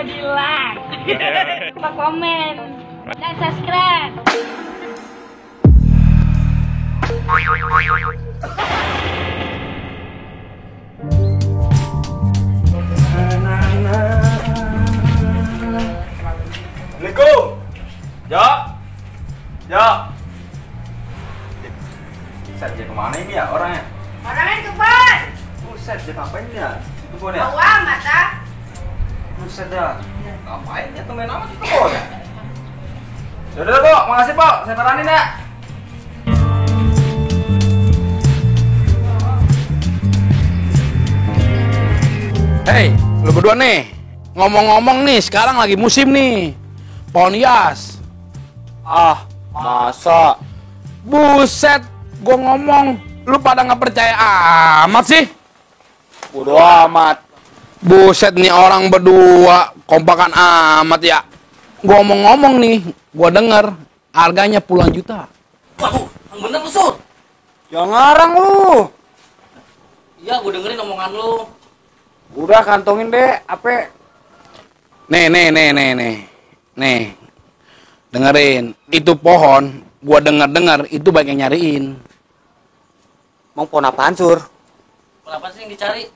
di like, lupa komen, dan subscribe. Assalamualaikum. Ya. Buset, dia kemana ini ya orangnya? Orangnya ke kebun. Buset, dia ngapain ya? Di kebun ya? Bau amat ah. Buset dah. Ngapain ya temen amat di kebun ya? Yaudah, Pok. Makasih, Pok. Saya paranin ya. Hei, lu berdua nih, ngomong-ngomong nih, sekarang lagi musim nih, pohon hias. Ah, masa? Buset, gua ngomong, lu pada nggak percaya amat sih? Bodo amat. Buset nih orang berdua, kompakan amat ya. Gua ngomong-ngomong nih, gua denger harganya puluhan juta. Waduh, yang bener lu, Sur. Jangan ngarang lu. Iya, gue dengerin omongan lu. Udah kantongin deh, apa? Nih. Dengerin, itu pohon, gua denger itu banyak yang nyariin. Mau pohon apaan, Sur? Kenapa sih yang dicari?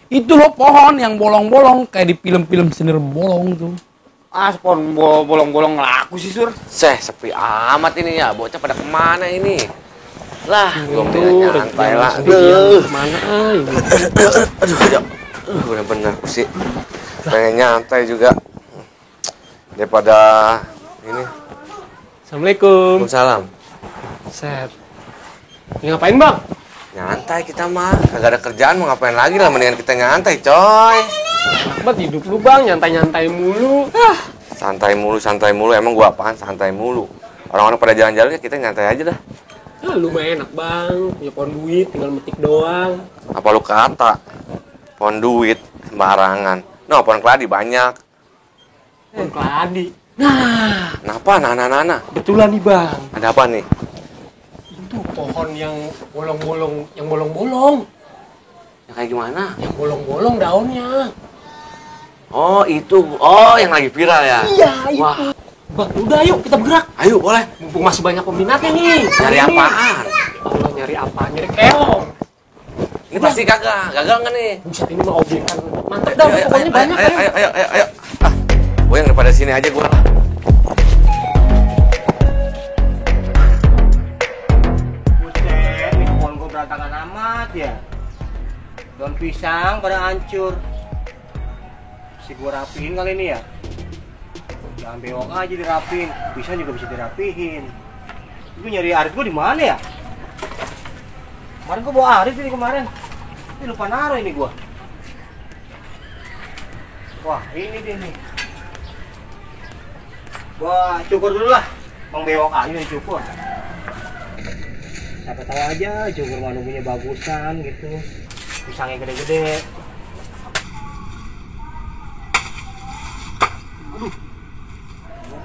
Itu loh pohon yang bolong-bolong, kayak di film-film senior bolong tuh. Ah, pohon bolong-bolong laku sih, Sur. Sepi amat ini ya, bocah pada kemana ini? Lah, belum nyantai lah. Kemana? Aduh, bener-bener sih. Pengen nyantai juga. Daripada ini. Assalamualaikum. Waalaikumsalam. Set. Ini ngapain, Bang? Nyantai kita mah, kagak ada kerjaan mau ngapain lagi lah, mendingan kita nyantai, coy. Buat hidup lu, Bang, nyantai-nyantai mulu. Santai mulu, emang gua apaan santai mulu? Orang-orang pada jalan-jalan ya kita nyantai aja dah. Ah, lu mah enak, Bang. Punya pohon duit, tinggal metik doang. Apa lu kata? Pohon duit sembarangan. No, pohon keladi banyak. Pohon keladi. Nah, Kenapa? Nah. kebetulan nih, Bang. Ada apa nih? Itu pohon yang bolong-bolong. Ya kayak gimana? Yang bolong-bolong daunnya. Oh, itu. Oh, yang lagi viral ya? Iya, itu. Wah, Bang, udah yuk kita bergerak. ayo boleh. Mumpung masih banyak peminatnya nih. Nyari Ini. apaan? Allah, nyari apa? Nyari keong. Ini pasti gagal nggak nih? Buset, ini mah objekan. Mantap dah, pokoknya banyak. Ayo. Ah, gue yang daripada sini aja gua. Buset, ini pohon gue berantakan amat ya. Daun pisang pada hancur. Si gue rapihin kali ini ya. Jangan bewok aja dirapihin. Pisang juga bisa dirapihin. Gue nyari arit gue di mana ya? Kemarin gue bawa arit ini kemarin. Ini lupa naruh ini gue. Wah, ini dia nih. Gua cukur dulu lah. Bang bewok aja nih cukur. Siapa tahu aja cukur mana punya bagusan gitu. Pisangnya gede-gede. Aduh.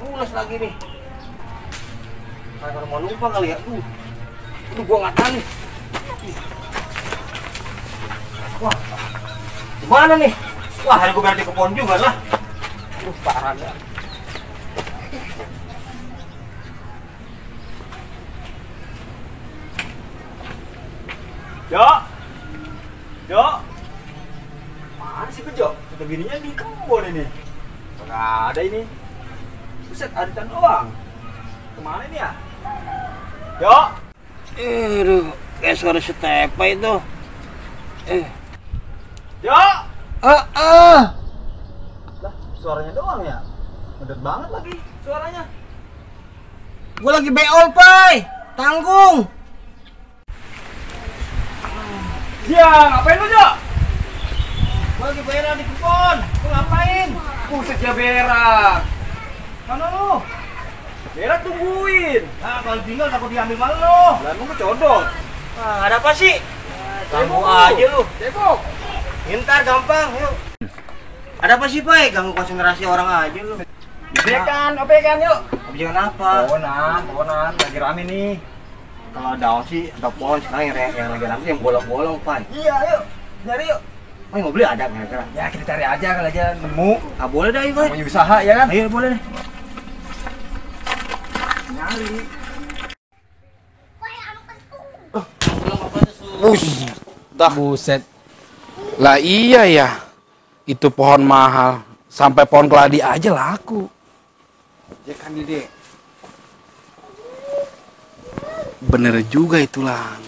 Mulus lagi nih. Karena mau lupa kali ya. Aduh gua nggak tahan nih. Wah. Gimana nih? Wah, hari gua berarti ke pohon juga lah. Parah dah. Jo. Mana sih Jo? Kata bininya di kebun ini. Nggak ada ini. Buset, aritan doang. Kemana ini ya? Jo. Aduh, kayak suara setepa itu. Jo. Lah, suaranya doang ya? Padat banget lagi suaranya. Gue lagi beol, Pai. Tanggung. Ya, ngapain lu, Jo? Gua lagi berak di kebun. Lu ngapain? Buset ya berak. Mana lu? Berak tungguin. Nah, kalau tinggal takut diambil malu lu. Lah, lu kecodot. Nah, ada apa sih? Ganggu aja lu. Cebok. Ntar gampang, yuk. Ada apa sih, Pai? Ganggu konsentrasi orang aja lu. Obekan, yuk. Obekan apa? Pohonan. Lagi rame nih. Kalau daun sih, ada pohon sekarang yang lagi rame yang bolong-bolong, Pai. Iya, yuk. Nyari yuk. Oh, yang mau beli ada kira-kira. Ya kita cari aja kali aja nemu. Ah boleh dah itu. Namanya usaha ya kan? Ayo boleh deh. Nyari. Buset. Lah iya ya. Itu pohon mahal. Sampai pohon keladi aja laku. Ya kan Dede. Bener juga itulah.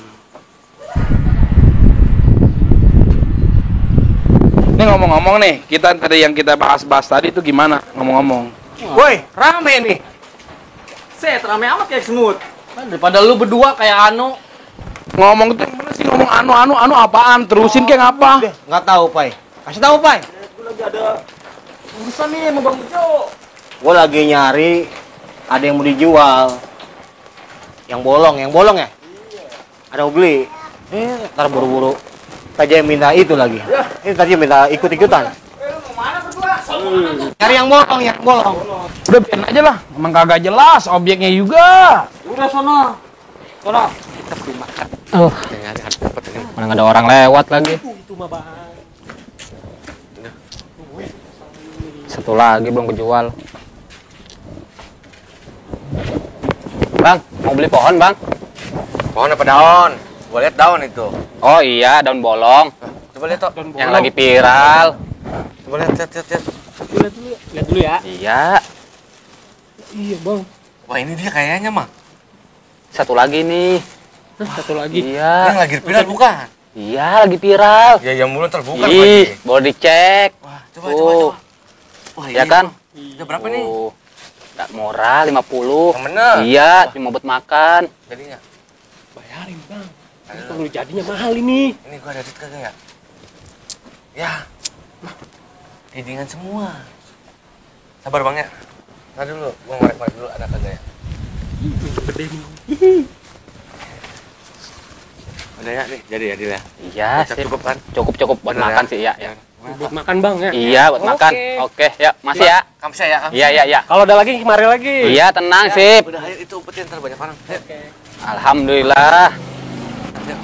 Ini ngomong-ngomong nih, kita tadi yang kita bahas-bahas tadi itu gimana? Ngomong-ngomong. Woi, rame nih. Set, rame amat kayak semut. Daripada lu berdua kayak Anu. Ngomong itu yang bener sih, ngomong anu apaan? Terusin kayak ngapa? Nggak tahu, Pai. Kasih tahu, Pai. Gue lagi ada urusan nih sama Bang Ujo. Gue lagi nyari ada yang mau dijual. Yang bolong ya? Ada mau beli. Ntar buru-buru. Tadi yang minta itu lagi. Ini tadi yang minta ikut-ikutan. Cari yang bolong. Udah biarin aja lah, emang kagak jelas objeknya juga. Udah sono. Kita perlu makan. Oh, Nyari harus dapat ini. mana nggak ada orang lewat lagi. Satu lagi belum kejual. Bang, mau beli pohon, Bang? Pohon apa daun? Gua lihat daun itu. Oh iya, daun bolong. Coba lihat, Tok. Yang lagi viral. Coba lihat. Lihat dulu ya. Iya. Iya, Bang. Wah, ini dia kayaknya, mah. Satu lagi nih. Satu lagi. Iya. Yang lagi viral bukan? Iya, lagi viral. Ya, yang mulu terbuka Ih, lagi. boleh dicek. Wah, Tuh. coba. Wah, Ya ini kan? tuh. Udah berapa nih? Tuh. Nggak murah, 50. Yang bener. Iya, cuma buat makan. Jadi nggak? Bayarin, Bang. Kalau jadinya mahal ini. Ini gua ada duit kagak ya? Ya. Hidingan semua. Sabar Bang ya. Nah dulu, gua ngorek-ngorek dulu ada kagak ya? Gede nih. Ada ya nih, jadi ya Dil ya. Iya, Cocok, sip. cukup kan? Cukup buat Bener makan ya? sih, ya. Ya. Buat makan, Bang ya. Iya, buat makan. Oke, ya, masih ya. Kamsa ya, kamsa. Iya. Kalau ada lagi mari lagi. Iya, tenang, sip. Udah ayo itu umpetin ntar banyak orang. Ayo. Alhamdulillah.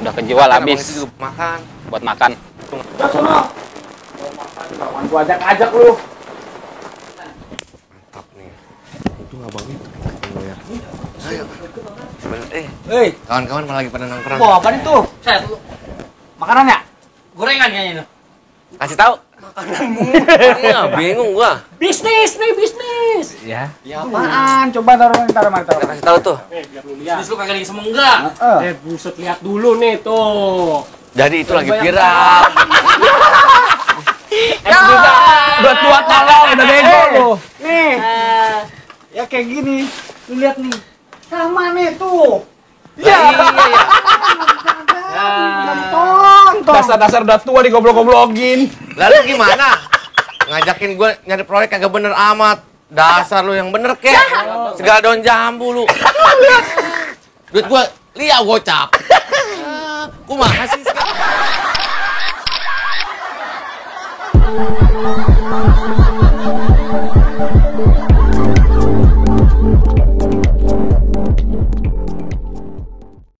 Udah kejual Makan, Abang habis itu juga makan. buat makan. Udah sono. Kawan gua ajak lu. Mantap nih. Itu abang itu. Ya. Ayo. Bener, Hei, kawan-kawan malah lagi pada nongkrong. wah apa itu? Set, Makanan ya? gorengan kayaknya itu. Kasih tahu. Iya, bingung gua. Bisnis nih, bisnis. Ya. Ya apaan? Coba taruh mari. Kasih tahu tuh. Biar lu lihat. Bisnis lu kagak sama enggak? Buset lihat dulu nih tuh. Jadi itu lagi viral. Udah tua tolong, udah bego lu. Nih. Ya kayak gini. Lu lihat nih. Sama nih tuh. Iya. Dasar-dasar udah tua digoblok-goblokin. Lalu gimana? Ngajakin gue nyari proyek kagak bener amat. Dasar lu yang bener kek. Segala daun jambu lu. Duit gue liat gocap. Kumaha sih sekarang?